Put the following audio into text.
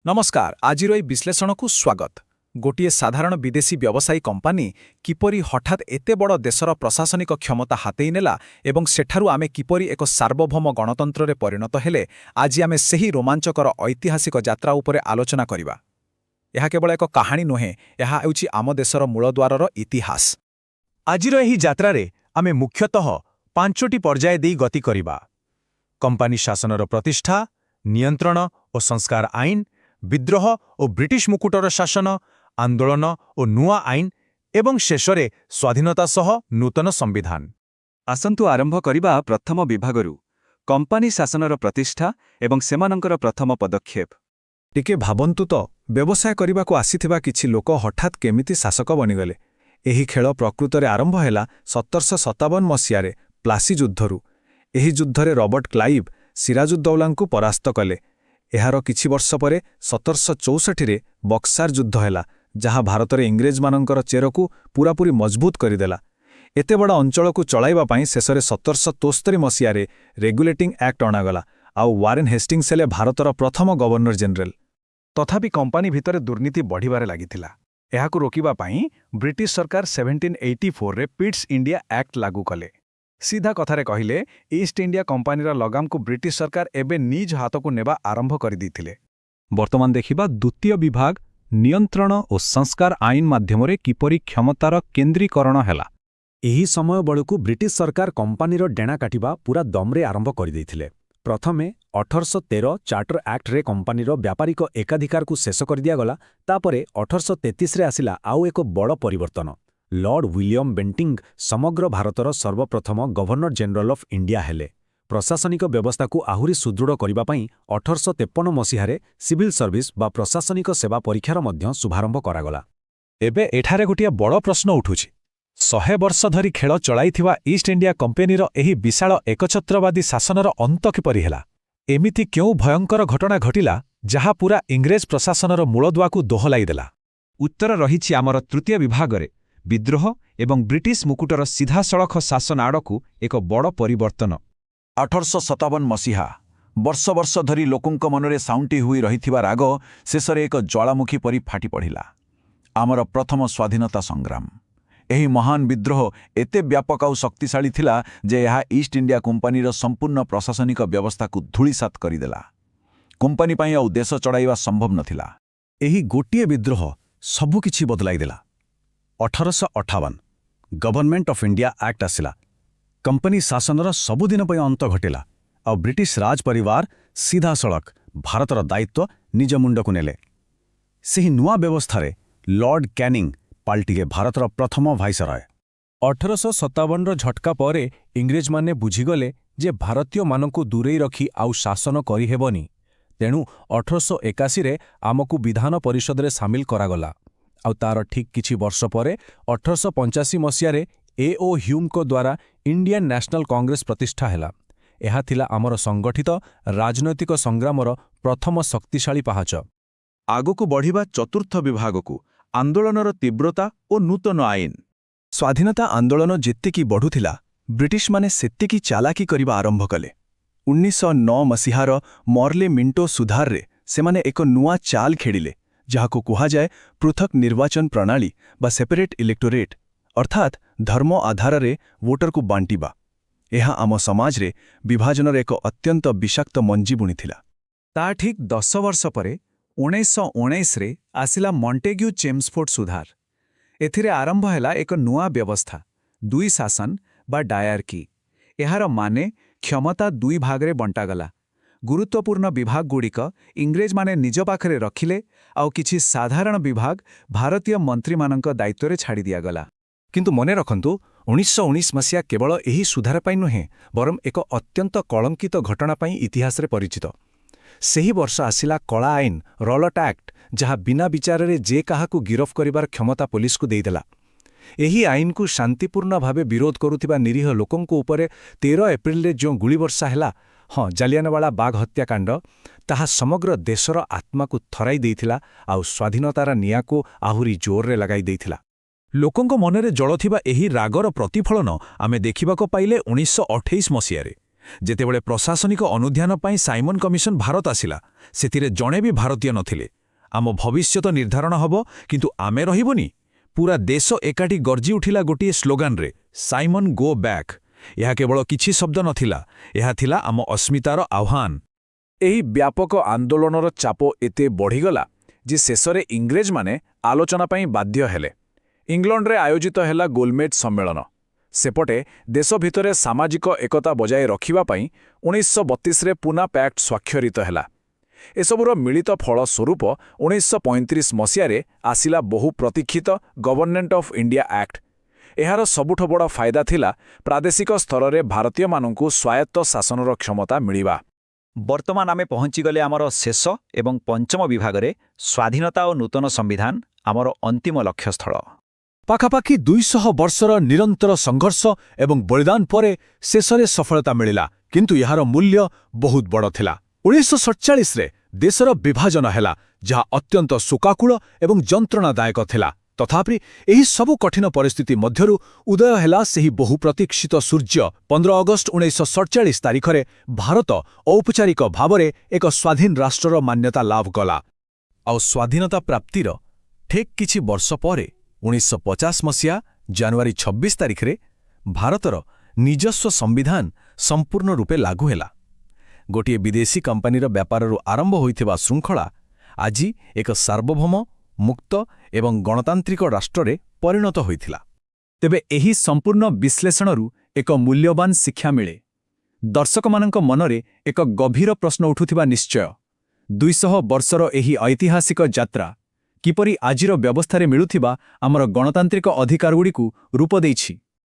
ନମସ୍କାର, ଆଜିର ଏହି ବିଶ୍ଳେଷଣକୁ ସ୍ୱାଗତ। ଗୋଟିଏ ସାଧାରଣ ବିଦେଶୀ ବ୍ୟବସାୟୀ କମ୍ପାନୀ କିପରି ହଠାତ୍ ଏତେ ବଡ଼ ଦେଶର ପ୍ରଶାସନିକ କ୍ଷମତା ହାତେଇ ନେଲା ଏବଂ ସେଠାରୁ ଆମେ କିପରି ଏକ ସାର୍ବଭୌମ ଗଣତନ୍ତ୍ରରେ ପରିଣତ ହେଲେ, ଆଜି ଆମେ ସେହି ରୋମାଞ୍ଚକର ଐତିହାସିକ ଯାତ୍ରା ଉପରେ ଆଲୋଚନା କରିବା। ଏହା କେବଳ ଏକ କାହାଣୀ ନୁହେଁ, ଏହା ହେଉଛି ଆମ ଦେଶର ମୂଳଦ୍ୱାରର ଇତିହାସ। ଆଜିର ଏହି ଯାତ୍ରାରେ ଆମେ ମୁଖ୍ୟତଃ ପାଞ୍ଚଟି ପର୍ଯ୍ୟାୟ ଦେଇ ଗତି କରିବା: କମ୍ପାନୀ ଶାସନର ପ୍ରତିଷ୍ଠା, ନିୟନ୍ତ୍ରଣ ଓ ସଂସ୍କାର ଆଇନ, ବିଦ୍ରୋହ ଓ ବ୍ରିଟିଶ ମୁକୁଟର ଶାସନ, ଆନ୍ଦୋଳନ ଓ ନୂଆ ଆଇନ ଏବଂ ଶେଷରେ ସ୍ୱାଧୀନତା ସହ ନୂତନ ସମ୍ବିଧାନ। ଆସନ୍ତୁ ଆରମ୍ଭ କରିବା ପ୍ରଥମ ବିଭାଗରୁ, କମ୍ପାନୀ ଶାସନର ପ୍ରତିଷ୍ଠା ଏବଂ ସେମାନଙ୍କର ପ୍ରଥମ ପଦକ୍ଷେପ। ଟିକେ ଭାବନ୍ତୁ ତ, ବ୍ୟବସାୟ କରିବାକୁ ଆସିଥିବା କିଛି ଲୋକ ହଠାତ୍ କେମିତି ଶାସକ ବନିଗଲେ? ଏହି ଖେଳ ପ୍ରକୃତରେ ଆରମ୍ଭ ହେଲା 1757 ମସିହାରେ ପ୍ଲାସି ଯୁଦ୍ଧରୁ। ଏହି ଯୁଦ୍ଧରେ ରବର୍ଟ କ୍ଲାଇଭ୍ ସିରାଜୁଦ୍ଦୌଲାଙ୍କୁ ପରାସ୍ତ କଲେ। ଏହାର କିଛି ବର୍ଷ ପରେ 1764ରେ ବକ୍ସାର ଯୁଦ୍ଧ ହେଲା, ଯାହା ଭାରତରେ ଇଂରେଜମାନଙ୍କର ଚେରକୁ ପୂରାପୂରି ମଜବୁତ କରିଦେଲା। ଏତେ ବଡ଼ ଅଞ୍ଚଳକୁ ଚଳାଇବା ପାଇଁ ଶେଷରେ 1773 ମସିହାରେ ରେଗୁଲେଟିଂ ଆକ୍ଟ ଅଣାଗଲା ଆଉ ୱାରେନ୍ ହେଷ୍ଟିଂସ୍ ହେଲେ ଭାରତର ପ୍ରଥମ ଗଭର୍ଣ୍ଣର ଜେନେରାଲ। ତଥାପି କମ୍ପାନୀ ଭିତରେ ଦୁର୍ନୀତି ବଢ଼ିବାରେ ଲାଗିଥିଲା। ଏହାକୁ ରୋକିବା ପାଇଁ ବ୍ରିଟିଶ ସରକାର 1784ରେ ପିଟ୍ସ ଇଣ୍ଡିଆ ଆକ୍ଟ ଲାଗୁ କଲେ। ସିଧା କଥାରେ କହିଲେ, ଇଷ୍ଟ ଇଣ୍ଡିଆ କମ୍ପାନୀର ଲଗାମକୁ ବ୍ରିଟିଶ ସରକାର ଏବେ ନିଜ ହାତକୁ ନେବା ଆରମ୍ଭ କରିଦେଇଥିଲେ। ବର୍ତ୍ତମାନ ଦେଖିବା ଦ୍ୱିତୀୟ ବିଭାଗ, ନିୟନ୍ତ୍ରଣ ଓ ସଂସ୍କାର ଆଇନ ମାଧ୍ୟମରେ କିପରି କ୍ଷମତାର କେନ୍ଦ୍ରୀକରଣ ହେଲା। ଏହି ସମୟ ବେଳକୁ ବ୍ରିଟିଶ ସରକାର କମ୍ପାନୀର ଡେଣା କାଟିବା ପୂରା ଦମ୍ରେ ଆରମ୍ଭ କରିଦେଇଥିଲେ। ପ୍ରଥମେ 1813 ଚାର୍ଟର ଆକ୍ଟରେ କମ୍ପାନୀର ବ୍ୟାପାରିକ ଏକାଧିକାରକୁ ଶେଷ କରିଦିଆଗଲା। ତାପରେ 1833ରେ ଆସିଲା ଆଉ ଏକ ବଡ଼ ପରିବର୍ତ୍ତନ। ଲର୍ଡ ୱିଲିୟମ ବେଣ୍ଟିଂ ସମଗ୍ର ଭାରତର ସର୍ବପ୍ରଥମ ଗଭର୍ଣ୍ଣର ଜେନେରାଲ ଅଫ୍ ଇଣ୍ଡିଆ ହେଲେ। ପ୍ରଶାସନିକ ବ୍ୟବସ୍ଥାକୁ ଆହୁରି ସୁଦୃଢ଼ କରିବା ପାଇଁ 1853 ମସିହାରେ ସିଭିଲ୍ ସର୍ଭିସ ବା ପ୍ରଶାସନିକ ସେବା ପରୀକ୍ଷାର ମଧ୍ୟ ଶୁଭାରମ୍ଭ କରାଗଲା। ଏବେ ଏଠାରେ ଗୋଟିଏ ବଡ଼ ପ୍ରଶ୍ନ ଉଠୁଛି। 100 ବର୍ଷ ଧରି ଖେଳ ଚଳାଇଥିବା ଇଷ୍ଟ ଇଣ୍ଡିଆ କମ୍ପାନୀର ଏହି ବିଶାଳ ଏକଛତ୍ରବାଦୀ ଶାସନର ଅନ୍ତ କିପରି ହେଲା? ଏମିତି କେଉଁ ଭୟଙ୍କର ଘଟଣା ଘଟିଲା, ଯାହା ପୂରା ଇଂରେଜ ପ୍ରଶାସନର ମୂଳଦୁଆକୁ ଦୋହଲାଇଦେଲା? ଉତ୍ତର ରହିଛି ଆମର ତୃତୀୟ ବିଭାଗରେ, ବିଦ୍ରୋହ ଏବଂ ବ୍ରିଟିଶ ମୁକୁଟର ସିଧାସଳଖ ଶାସନ ଆଡ଼କୁ ଏକ ବଡ଼ ପରିବର୍ତ୍ତନ। 1857 ମସିହା। ବର୍ଷ ବର୍ଷ ଧରି ଲୋକଙ୍କ ମନରେ ସାଉଣ୍ଟି ହୋଇ ରହିଥିବା ରାଗ ଶେଷରେ ଏକ ଜ୍ୱାଳାମୁଖୀ ପରି ଫାଟି ପଡ଼ିଲା। ଆମର ପ୍ରଥମ ସ୍ୱାଧୀନତା ସଂଗ୍ରାମ। ଏହି ମହାନ ବିଦ୍ରୋହ ଏତେ ବ୍ୟାପକ ଆଉ ଶକ୍ତିଶାଳୀ ଥିଲା ଯେ ଏହା ଇଷ୍ଟ ଇଣ୍ଡିଆ କମ୍ପାନୀର ସମ୍ପୂର୍ଣ୍ଣ ପ୍ରଶାସନିକ ବ୍ୟବସ୍ଥାକୁ ଧୂଳିସାତ୍ କରିଦେଲା। କମ୍ପାନୀ ପାଇଁ ଆଉ ଦେଶ ଚଳାଇବା ସମ୍ଭବ ନଥିଲା। ଏହି ଗୋଟିଏ ବିଦ୍ରୋହ ସବୁକିଛି ବଦଳାଇଦେଲା। 1858 ଗଭର୍ଣ୍ଣମେଣ୍ଟ ଅଫ୍ ଇଣ୍ଡିଆ ଆକ୍ଟ ଆସିଲା। କମ୍ପାନୀ ଶାସନର ସବୁଦିନ ପାଇଁ ଅନ୍ତ ଘଟିଲା ଆଉ ବ୍ରିଟିଶ ରାଜ ପରିବାର ସିଧାସଳଖ ଭାରତର ଦାୟିତ୍ୱ ନିଜ ମୁଣ୍ଡକୁ ନେଲେ। ସେହି ନୂଆ ବ୍ୟବସ୍ଥାରେ ଲର୍ଡ କ୍ୟାନିଂ ପାଲଟିଲେ ଭାରତର ପ୍ରଥମ ଭାଇସରୟ। 1857ର ଝଟକା ପରେ ଇଂରେଜମାନେ ବୁଝିଗଲେ ଯେ ଭାରତୀୟମାନଙ୍କୁ ଦୂରେଇ ରଖି ଆଉ ଶାସନ କରିହେବନି। ତେଣୁ 1881ରେ ଆମକୁ ବିଧାନ ପରିଷଦରେ ସାମିଲ କରାଗଲା। ଆଉ ତାର ଠିକ୍ କିଛି ବର୍ଷ ପରେ 1885 ମସିହାରେ ଏ ଓ ହ୍ୟୁମ୍ଙ୍କ ଦ୍ୱାରା ଇଣ୍ଡିଆନ୍ ନ୍ୟାସନାଲ କଂଗ୍ରେସ ପ୍ରତିଷ୍ଠା ହେଲା। ଏହା ଥିଲା ଆମର ସଂଗଠିତ ରାଜନୈତିକ ସଂଗ୍ରାମର ପ୍ରଥମ ଶକ୍ତିଶାଳୀ ପାହାଚ। ଆଗକୁ ବଢ଼ିବା ଚତୁର୍ଥ ବିଭାଗକୁ, ଆନ୍ଦୋଳନର ତୀବ୍ରତା ଓ ନୂତନ ଆଇନ। ସ୍ୱାଧୀନତା ଆନ୍ଦୋଳନ ଯେତିକି ବଢ଼ୁଥିଲା, ବ୍ରିଟିଶମାନେ ସେତିକି ଚାଲାକି କରିବା ଆରମ୍ଭ କଲେ। 1909 ମସିହାର ମର୍ଲେ ମିଣ୍ଟୋ ସୁଧାରରେ ସେମାନେ ଏକ ନୂଆ ଚାଲ ଖେଳିଲେ, ଯାହାକୁ କୁହାଯାଏ ପୃଥକ୍ ନିର୍ବାଚନ ପ୍ରଣାଳୀ ବା ସେପାରେଟ୍ ଇଲେକ୍ଟୋରେଟ୍, ଅର୍ଥାତ୍ ଧର୍ମ ଆଧାରରେ ଭୋଟରକୁ ବାଣ୍ଟିବା। ଏହା ଆମ ସମାଜରେ ବିଭାଜନର ଏକ ଅତ୍ୟନ୍ତ ବିଷାକ୍ତ ମଞ୍ଜି ବୁଣିଥିଲା। ତା ଠିକ୍ 10 ବର୍ଷ ପରେ 1919ରେ ଆସିଲା ମଣ୍ଟେଗ୍ୟୁ ଚେମ୍ସଫୋର୍ଡ ସୁଧାର। ଏଥିରେ ଆରମ୍ଭ ହେଲା ଏକ ନୂଆ ବ୍ୟବସ୍ଥା, ଦୁଇ ଶାସନ ବା ଡାୟାର୍କି। ଏହାର ମାନେ କ୍ଷମତା ଦୁଇ ଭାଗରେ ବଣ୍ଟାଗଲା। ଗୁରୁତ୍ୱପୂର୍ଣ୍ଣ ବିଭାଗଗୁଡ଼ିକ ଇଂରେଜମାନେ ନିଜ ପାଖରେ ରଖିଲେ ଆଉ କିଛି ସାଧାରଣ ବିଭାଗ ଭାରତୀୟ ମନ୍ତ୍ରୀମାନଙ୍କ ଦାୟିତ୍ୱରେ ଛାଡ଼ି ଦିଆଗଲା। କିନ୍ତୁ ମନେ ରଖନ୍ତୁ, 1919 ମସିହା କେବଳ ଏହି ସୁଧାର ପାଇଁ ନୁହେଁ, ବରଂ ଏକ ଅତ୍ୟନ୍ତ କଳଙ୍କିତ ଘଟଣା ପାଇଁ ଇତିହାସରେ ପରିଚିତ। ସେହି ବର୍ଷ ଆସିଲା କଳା ଆଇନ, ରଲଟ ଆକ୍ଟ, ଯାହା ବିନା ବିଚାରରେ ଯେ କାହାକୁ ଗିରଫ କରିବାର କ୍ଷମତା ପୋଲିସକୁ ଦେଇଦେଲା। ଏହି ଆଇନକୁ ଶାନ୍ତିପୂର୍ଣ୍ଣ ଭାବେ ବିରୋଧ କରୁଥିବା ନିରୀହ ଲୋକଙ୍କ ଉପରେ 13 ଏପ୍ରିଲରେ ଯେଉଁ ଗୁଳିବର୍ଷା ହେଲା, ହଁ, ଜାଲିଆନୱାଲା ବାଗ ହତ୍ୟାକାଣ୍ଡ, ତାହା ସମଗ୍ର ଦେଶର ଆତ୍ମାକୁ ଥରାଇ ଦେଇଥିଲା ଆଉ ସ୍ୱାଧୀନତାର ନିଆଁକୁ ଆହୁରି ଜୋରରେ ଲଗାଇ ଦେଇଥିଲା। ଲୋକଙ୍କ ମନରେ ଜଳୁଥିବା ଏହି ରାଗର ପ୍ରତିଫଳନ ଆମେ ଦେଖିବାକୁ ପାଇଲେ 1928 ମସିହାରେ। ଯେତେବେଳେ ପ୍ରଶାସନିକ ଅନୁଧ୍ୟାନ ପାଇଁ ସାଇମନ୍ କମିଶନ ଭାରତ ଆସିଲା, ସେଥିରେ ଜଣେ ବି ଭାରତୀୟ ନଥିଲେ। ଆମ ଭବିଷ୍ୟତ ନିର୍ଦ୍ଧାରଣ ହେବ, କିନ୍ତୁ ଆମେ ରହିବୁନି। ପୁରା ଦେଶ ଏକାଠି ଗର୍ଜି ଉଠିଲା ଗୋଟିଏ ସ୍ଲୋଗାନରେ, ସାଇମନ୍ ଗୋ ବ୍ୟାକ୍। ଏହା କେବଳ କିଛି ଶବ୍ଦ ନଥିଲା, ଏହା ଥିଲା ଆମ ଅସ୍ମିତାର ଆହ୍ୱାନ। ଏହି ବ୍ୟାପକ ଆନ୍ଦୋଳନର ଚାପ ଏତେ ବଢ଼ିଗଲା ଯେ ଶେଷରେ ଇଂରେଜମାନେ ଆଲୋଚନା ପାଇଁ ବାଧ୍ୟ ହେଲେ। ଇଂଲଣ୍ଡରେ ଆୟୋଜିତ ହେଲା ଗୋଲମେଜ ସମ୍ମେଳନ। ସେପଟେ ଦେଶ ଭିତରେ ସାମାଜିକ ଏକତା ବଜାୟ ରଖିବା ପାଇଁ 1932ରେ ପୁନା ପ୍ୟାକ୍ଟ ସ୍ୱାକ୍ଷରିତ ହେଲା। ଏସବୁର ମିଳିତ ଫଳ ସ୍ୱରୂପ 1935 ମସିହାରେ ଆସିଲା ବହୁ ପ୍ରତୀକ୍ଷିତ ଗଭର୍ଣ୍ଣମେଣ୍ଟ ଅଫ୍ ଇଣ୍ଡିଆ ଆକ୍ଟ। ଏହାର ସବୁଠୁ ବଡ଼ ଫାଇଦା ଥିଲା ପ୍ରାଦେଶିକ ସ୍ତରରେ ଭାରତୀୟମାନଙ୍କୁ ସ୍ୱାୟତ୍ତ ଶାସନର କ୍ଷମତା ମିଳିବା। ବର୍ତ୍ତମାନ ଆମେ ପହଞ୍ଚିଗଲେ ଆମର ଶେଷ ଏବଂ ପଞ୍ଚମ ବିଭାଗରେ, ସ୍ୱାଧୀନତା ଓ ନୂତନ ସମ୍ବିଧାନ, ଆମର ଅନ୍ତିମ ଲକ୍ଷ୍ୟସ୍ଥଳ। ପାଖାପାଖି 200 ବର୍ଷର ନିରନ୍ତର ସଂଘର୍ଷ ଏବଂ ବଳିଦାନ ପରେ ଶେଷରେ ସଫଳତା ମିଳିଲା, କିନ୍ତୁ ଏହାର ମୂଲ୍ୟ ବହୁତ ବଡ଼ ଥିଲା। 1947ରେ ଦେଶର ବିଭାଜନ ହେଲା, ଯାହା ଅତ୍ୟନ୍ତ ଶୋକାକୁଳ ଏବଂ ଯନ୍ତ୍ରଣାଦାୟକ ଥିଲା। ତଥାପି ଏହି ସବୁ କଠିନ ପରିସ୍ଥିତି ମଧ୍ୟରୁ ଉଦୟ ହେଲା ସେହି ବହୁ ପ୍ରତୀକ୍ଷିତ ସୂର୍ଯ୍ୟ। 15 ଅଗଷ୍ଟ 1947 ତାରିଖରେ ଭାରତ ଔପଚାରିକ ଭାବରେ ଏକ ସ୍ୱାଧୀନ ରାଷ୍ଟ୍ରର ମାନ୍ୟତା ଲାଭ କଲା। ଆଉ ସ୍ୱାଧୀନତା ପ୍ରାପ୍ତିର ଠିକ୍ କିଛି ବର୍ଷ ପରେ 1950 ମସିହା ଜାନୁଆରୀ 26 ତାରିଖରେ ଭାରତର ନିଜସ୍ୱ ସମ୍ବିଧାନ ସମ୍ପୂର୍ଣ୍ଣ ରୂପେ ଲାଗୁ ହେଲା। ଗୋଟିଏ ବିଦେଶୀ କମ୍ପାନୀର ବ୍ୟାପାରରୁ ଆରମ୍ଭ ହୋଇଥିବା ଶୃଙ୍ଖଳା ଆଜି ଏକ ସାର୍ବଭୌମ, ମୁକ୍ତ ଏବଂ ଗଣତାନ୍ତ୍ରିକ ରାଷ୍ଟ୍ରରେ ପରିଣତ ହୋଇଥିଲା। ତେବେ ଏହି ସମ୍ପୂର୍ଣ୍ଣ ବିଶ୍ଳେଷଣରୁ ଏକ ମୂଲ୍ୟବାନ ଶିକ୍ଷା ମିଳେ। ଦର୍ଶକମାନଙ୍କ ମନରେ ଏକ ଗଭୀର ପ୍ରଶ୍ନ ଉଠୁଥିବା ନିଶ୍ଚୟ। 200 ବର୍ଷର ଏହି ଐତିହାସିକ ଯାତ୍ରା କିପରି ଆଜିର ବ୍ୟବସ୍ଥାରେ ମିଳୁଥିବା ଆମର ଗଣତାନ୍ତ୍ରିକ ଅଧିକାରଗୁଡ଼ିକୁ ରୂପ ଦେଇଛି?